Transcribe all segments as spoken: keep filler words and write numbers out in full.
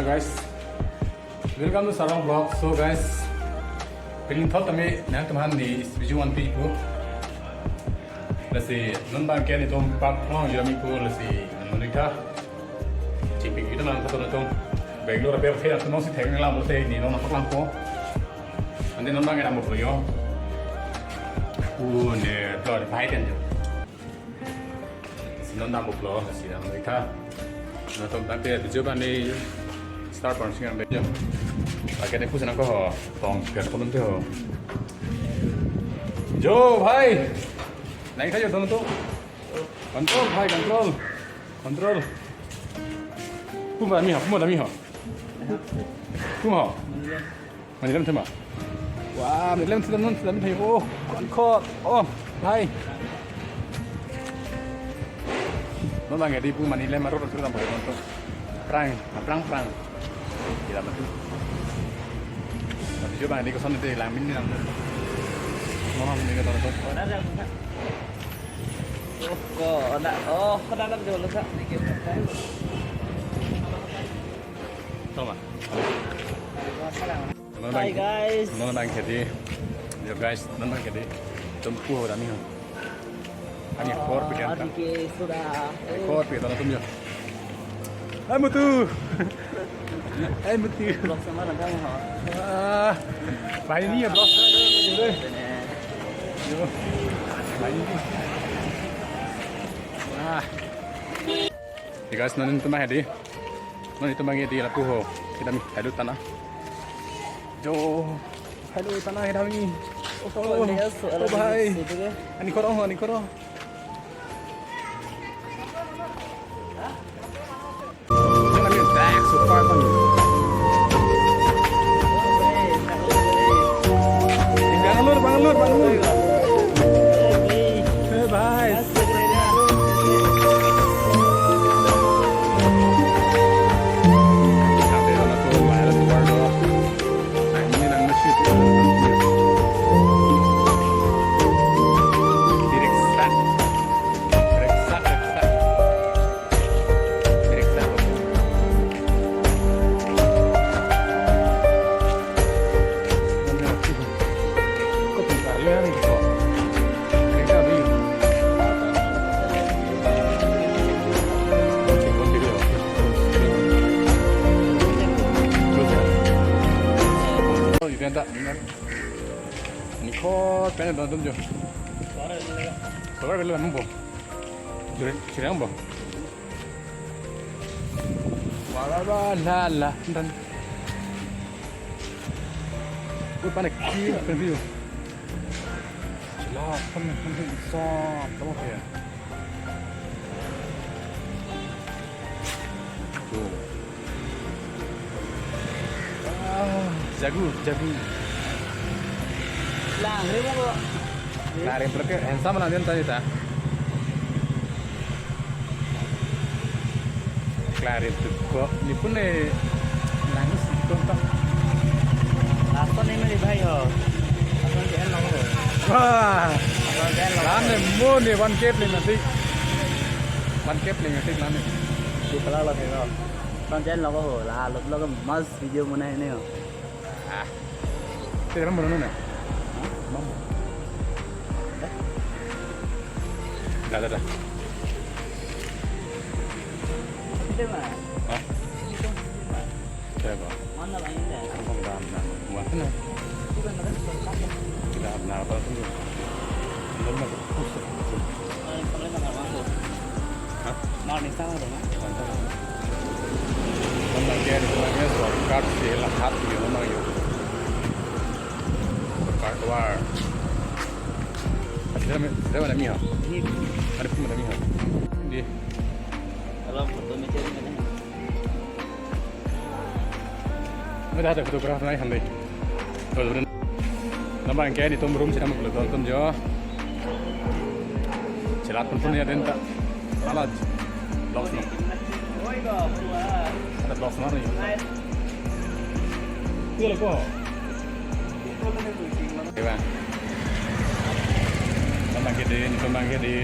Guys, welcome to Sarong Vlog. So guys, pini thot kami nangtum aphan neli speech one pipo. Lasi non abang ke nelitum park along jami po, lasi non neli tha. Chingpik itu nang kata nelitum Bangalore pen thek nangtum si thek nang lam bote neli non nangpaklangpo. Ante non abang ke dampo yo. Pu ne plot bhai ten jo. Si non dampo plot si nang neli tha. Nangtum tangte video abang neli start pon sing ang de jo. Lake ne pusi nangkok ho. Tong ke pon te ho. Jo bhai. Nang tha jo tong tu. Control bhai, control. Control. Pu ma dam-i ho, pu ma dam-i ho. Pu ma ho. Mane lam thema. Wah, mane lam thema non thema thema. Oh, kon kot. Oh, bhai. Non abang ke di pu mane lam arut arut nang nonton. Prang, prang, prang. Tidak betul. Tapi coba di kosan itu lang mini lang. Mama mini kata tu. Ko, ada, oh, ko dalam dulu sa. Toma. Hi, guys. Non abang ke di. Yo guys, non abang ke di. Tum pu ho dam-i ho. Kami ekor pi kan. Adi ke sudah. Ekor pi nangtum jo. Hai mutu. Hai mutu. Vlog sama nang kami ho. Ah. Bhai ni ya vlog. Yo. Bhai ni. Ah. Hey guys, non nelitum abang ke di. Non nelitum abang ke di lapu ho. Kita mi, hai lut tana. Jo, hai lut tana kita mi. Oh, oh, oh, bhai. Ani korong, ani korong. Kita mi back so far kan. Bangalore, Bangalore, Bangalore. Hey, bhai. Nikho pen don tum jo. Solar bela nungbo. Jure, jure nungbo. Wala wala la dan. Ui, panik ki pen view. Chila pen pen so to ya. Tuh. Ah, jago, jago. Lang, remo ko. Lang, remo ke handsome lang din tadi ta. Klare tu ko ni pun eh nangis itu tak. Lason ni meri bhai ho. Lason ke en lo ho. Wah. Lason ke en lo ho. Lane mo ni one K ni nanti. One K ni nanti lane. Di pala lo ho. Lason ke en lo ho. La lo lo mas video mo na ni ho. Ah. Tera mo na. Mambo. Dah, dah, dah. Hah? Siapa? Mana lainnya? Kampung Ramna. Buat sana. Kita benar apa tu? Belum ada pusat. Hah? Morning sama dong. Mantap. Mantap ya, itu namanya shortcut si lahat gitu, memang yuk. Shortcut war. Sida, sida mana miho? Ini. Ada pun mana miho? Di. Kalau foto meja ini mana? Ada, ada fotografer naik handai. Kalau udah nambah kayak di tom room sih nama belum tom jo. Chelat pun pun ya denta. Salah. Blok no. Ada blok mana ya? Itu loh kok. Oke bang. Teman gede, teman gede.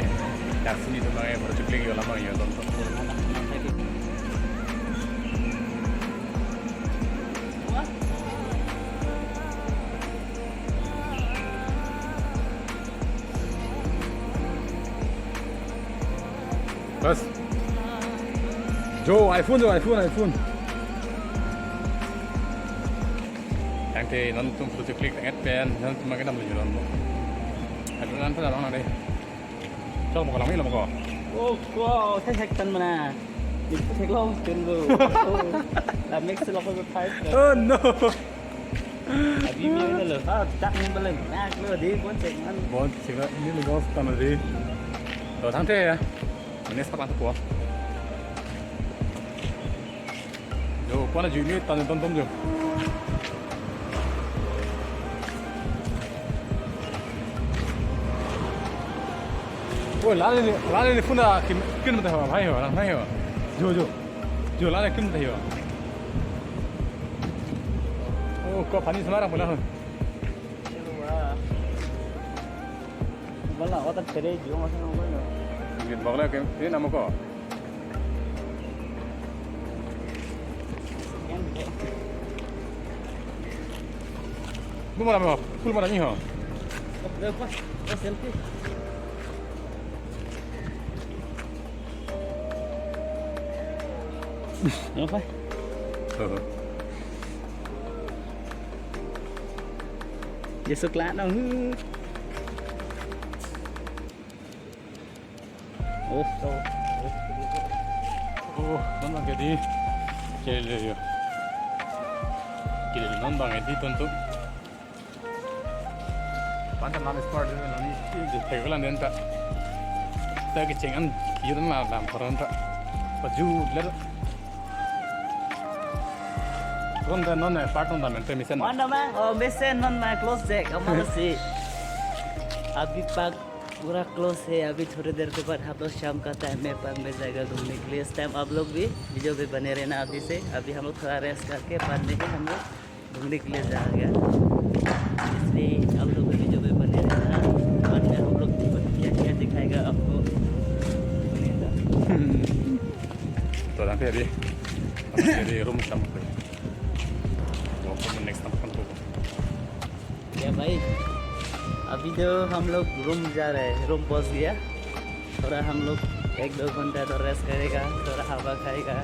Taksi ni teman yang bercekling yo lama yo tonton. Bas. Jo, iPhone jo, iPhone, iPhone. Tangte non tum photo click tanget pen, non tum makan dam lujur non. Aduh, nan pada bang nade. Chok mo ko lang, ilo mo ko. Oh, wow, thek thek tan mana. Thek long tun lo. La mix lo ko thai. Oh no. Abi mi na lo. Ah, tak ni balen. Nak lo di bon chek man. Bon chek ni lo, bon tan di. To tangte ya. Next pa kan to po. Jo, pana juni tan ton ton jo. Oh, lale, lale phone a kim kim ta ho, bhai ho, bhai ho. Jo, jo. Jo, lale kim ta ho. Oh, ko pani semara pula ho. Wala, otak tere jiong asal ngomong lo. Git bok le ke, ini nama ko. Bu mana mo? Full mana ni ho? Apa? Oh, selfie. Apa? Oh. Jesuk la nong hu. Oh, so. Oh, non bang ke di. Kele yo. Kele non bang ke di tontu. Pantan lam sport ni. Di thek lan den ta. Ta kecheng an, yun na lam koran ta. Paju ler. Ron ta non, eh, part non ta mente mesen. Mana ma? Oh, mesen non ma close dek. Kamu si. Abhi pak पूरा क्लोज है। अभी थोड़ी देर के बाद हम लोग शाम का टाइम में पार्क में जाएगा घूमने के लिए। इस टाइम आप लोग भी वीडियो पे बने रहना अभी से। अभी हम लोग थोड़ा रेस्ट करके बाद में ही हम लोग घूमने के लिए जाएगा, इसलिए आप लोग भी वीडियो पे बने रहना। बाद में हम लोग क्या क्या दिखाएगा आपको। तो यहाँ पे अभी, अभी रूम शाम पे। वो अपन नेक्स्ट टाइम अपन को क्या भाई, अभी तो हम लोग रूम जा रहे हैं, रूम पहुंच गया। थोड़ा हम लोग एक दो घंटा तो रेस्ट करेगा, थोड़ा हवा खाएगा,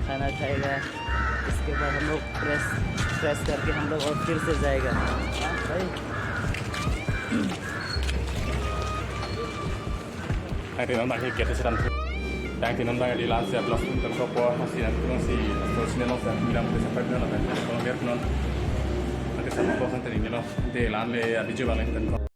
खाना खाएगा, इसके बाद हम लोग फ्रेश फ्रेश करके हम लोग और फिर से जाएगा। हाँ भाई। Tangte non bang ke gate sedan. Tangte non bang di lan si upload pun tangko po, si dan pun si, so channel non si bilang pun sampai non, tangte non. Tangte sama ko tangte ini lo. Tangte lan le video bang le tangko.